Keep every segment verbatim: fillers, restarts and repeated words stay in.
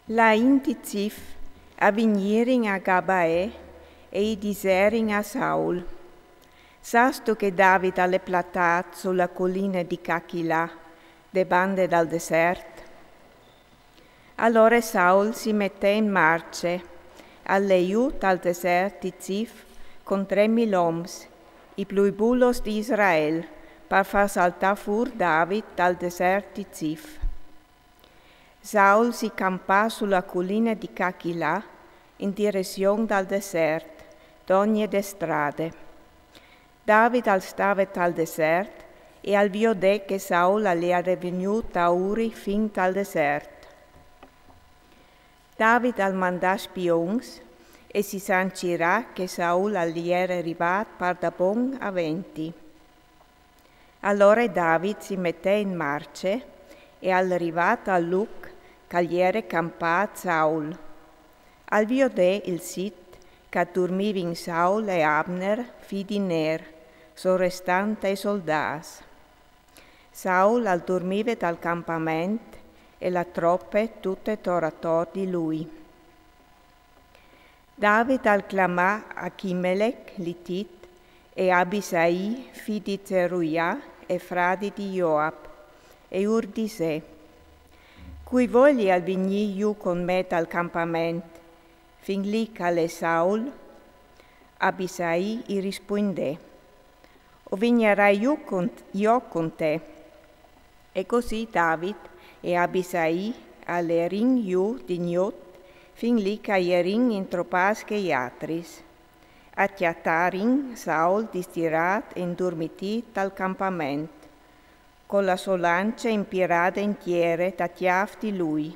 La int di Zif a vignirin a Gabaè e i diserin a Saul: Sastu che David al è platât su la culine di Cachilà, de bande dal desert? Alore Saul si metè in marce, al lè jù tal desert di Zif con trê mil oms, i plui bulos di Israel, par fâ saltâ fûr David dal desert di Zif. Saul si campà su la culine di Cachilà, in direzion dal desert, dogne de strade. David al stave tal desert e al viodè che Saul al jere vignût a Uri fin tal desert. David al mandà spions e si sancirà che Saul al jere rivât pardabon a venti. Alore David si metè in marce e al rivà tal lûc ch'al jere campât Saul. Al viodè il sit ch'a durmivin Saul e Abner, fi di Ner, sorestante ai soldâts. Saul al durmive tal campament e la trope tute tor ator di lui. David al clamà Achimelec, l'Itit, e Abisai, fi di Zeruià e fradi di Joab, e ur disè: Cui volial vignî jù con me tal campament, fin li ch'al è Saul? Abisai i rispuindè: O vignarai jù con, jo con te. E cussì David e Abisai a lerin jù di gnot, fin li ch'a jerin intropâts chei atris. A cjatarin Saul distirât e indurmitît tal campament, co la sô lance impirade in tiere da tiâf di lui,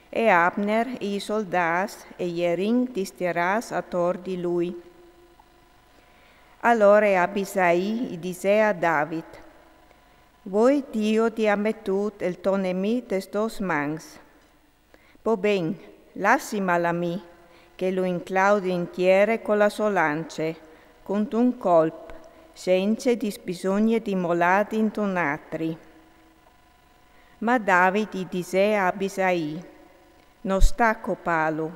e Abner e i soldâts a jerin distirâts ator di lui. Alore Abisai i disè a David: Vuê Dio ti à metût il to nemì tes tôs mans. Po ben, lassimal a mi, che lu inclaudi in tiere co la sô lance, cuntun colp, cence dîs bisugne di molâ dintun atri. Ma David i disè a Abisai: No sta copâlu.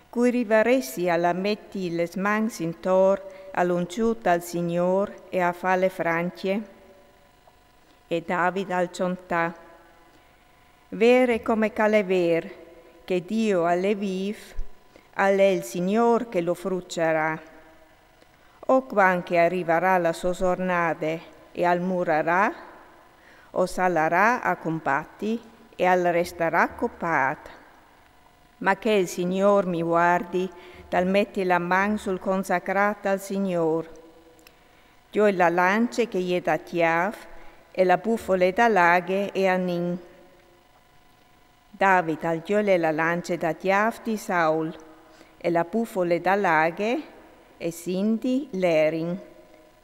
Cui rivaressi a la meti les mans intor al ungjût dal Signôr e a fâle francie? E David al cjontà: Vere come ch'al è vêr, che Dio al è vîf, al è il Signôr che lu frucerà. O cuant che al rivarà la sô zornade e al murarà, o salarà a cumbati e al restarà copât. Ma che il Signôr mi vuardi dal meti la man sul consacrât dal Signôr. Joi la lance che e je da tiâf, e la bufole da laghe e a nin. David al jole la lance da tiâf di Saul, e la bufole da laghe, e sindi lerin.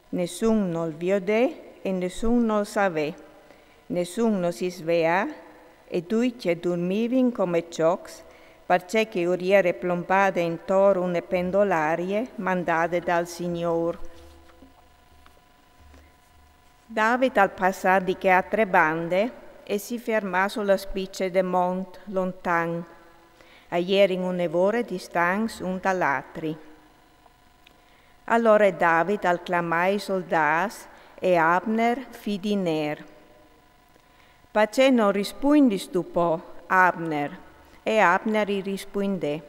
Nessun nol viodè e nessun nol savè. Nessun no si sveà, e ducj a durmivin come cjocs, parcè che ur jere plombade intor une pendolarie mandade dal Signôr. David al passà di chê altre bande e si fermà su la spice de mont lontan. A jerin une vore distants un dal atri. Alore David al clamà i soldâts e Abner, fi di Ner: Parcè no rispuindistu po, Abner? E Abner i rispuindè: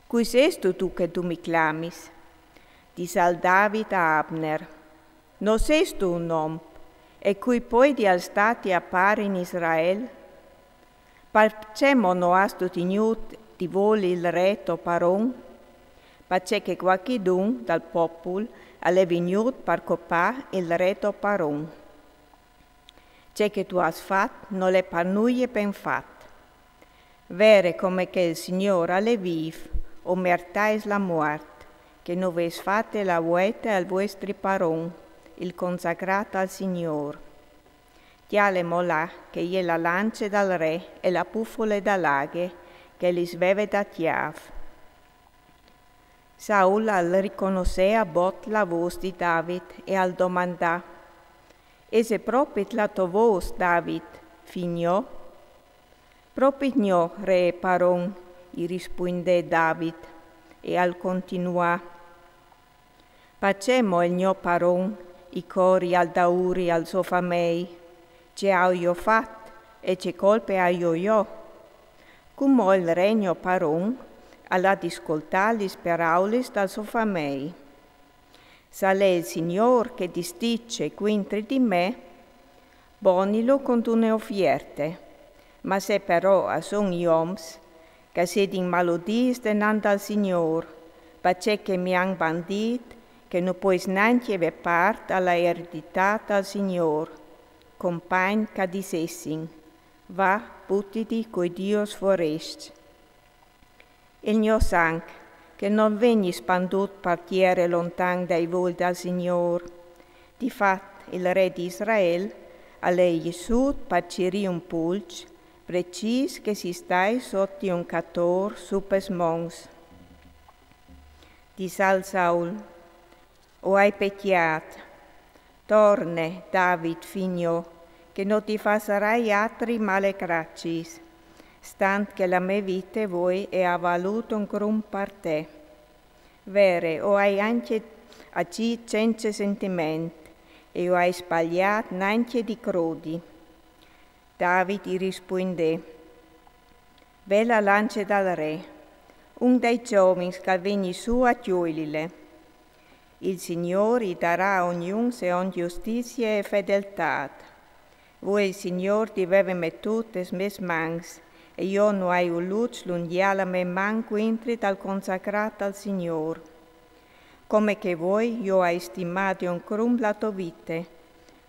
Cui sêstu tu che tu mi clamis? Disal David a Abner: No sêstu un om? E cui poidial stâti a pari in Israel? Parcè mo no âstu tignût di voli il re to paron? Parcè che cualchidun dal popul al è vignût par copâ il re to paron. Ce che tu âs fat nol è par nuie ben fat. Vere come che il Signôr al è vîf, o mertais la muart, che no vês fate la vuelte al vuestri paron, il consacrât al Signôr. Cjale mo là che e je la lance dal re e la bufole da laghe che lis veve da tiâf. Saul al riconossè a bot la vôs di David e al domandà: Ese propit la tô vôs, David, fi gno? Propit gno, re e paron, i rispuindè David, e al continuà: Pacè mo il gno paron i cori al dauri al so famei? Ce aio fat e ce colpe aio jo? Cumò il re gno paron al à di scoltâ lis peraulis dal so famei. S'al è il Signôr che disticje cuintri di me, bonilo cuntune ofierte. Ma se però a son i oms, ch'a sedin malodîts denant dal Signôr, parcè che mi àn bandît che no pues nancje vê part a la ereditât dal Signôr, compagn ch'a disessin: Va, butiti cui dios forescj. Il gno sanc, che nol vegni spandût par tiere lontan dai voi dal Signôr. Di fat, il re di Israel al è jessût par cirî un pulç precîs che si stai sot di un catôr su pes monts. Disà al Saul: O ai pecjât. Torne, David, fi gno, che no ti fasarai atri malegrazis, stant che la mê vite vuei e à valût un crum par te. Vere, o ai ancje agjît cence sentiment, e o ai sbaliât nancje di crodi. David i rispuindè: Ve la lance dal re, un dai zovins ch'al vegni sù a cjolile. Il Signôr i darà a ognun seont justizie e fedeltât. Vuei il Signôr di veve metût tes mês mans, e jo no ai volût slungjâ la mê man cuintri dal consacrât al Signôr. Come che vuei, jo ai stimade un crum la tô vite,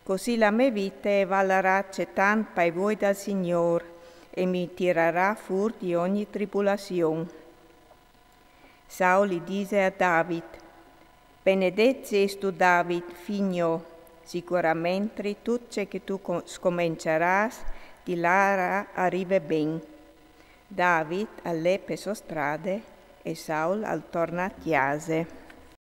cussì la mê vite e valarà cetant pai voi dal Signôr, e mi tirarà fûr di ogni tribulazion. Saul i dise a David: Benedet sêstu, David, fi gno, sicuramentri tut ce che tu co-, scomençarâs ti larà a rive ben. David al lè pe sô strade e Saul al torna a cjase.